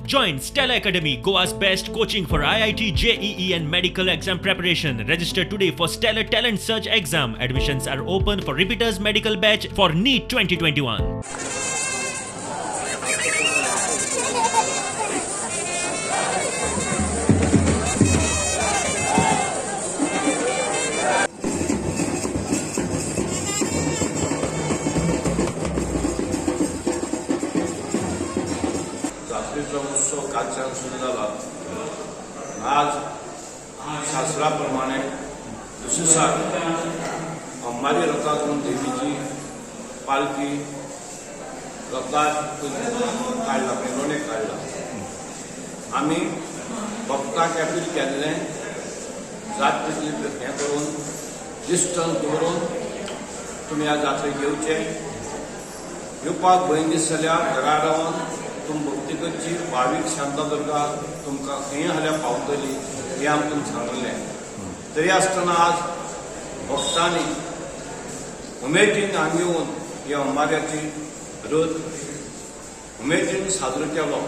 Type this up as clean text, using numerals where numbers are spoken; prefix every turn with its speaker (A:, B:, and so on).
A: Join Stellar Academy, Goa's best coaching for IIT, JEE and medical exam preparation. Register today for Stellar Talent Search exam. Admissions are open for repeaters medical batch for NEET 2021.
B: जात्रेचो उत्सव कालच्यान सुरू जाला. आज शास्त्रा प्रमाणे दुसरे दिसा अंबारी रथातून देवीची पालखी रथार काडला, मिरवणीक काडला. आमी भक्तांक अपील केल्लें, जात तितली हें करून डिस्टन्स दवरून तुमी ह्या जात्रेक येवचे. येवपाक भंय दिस जाल्यार घरा रावन तुमी भक्ती करची. भावीक शांतादुर्गा तुमकां खंय जाल्यार पावतली हें आमी तुमकां सांगलें. तरी आसतना आज भक्तांनी उमेदीन हांगा येवन ह्या अंबाऱ्याची रथ उमेदीन साजरो केलो.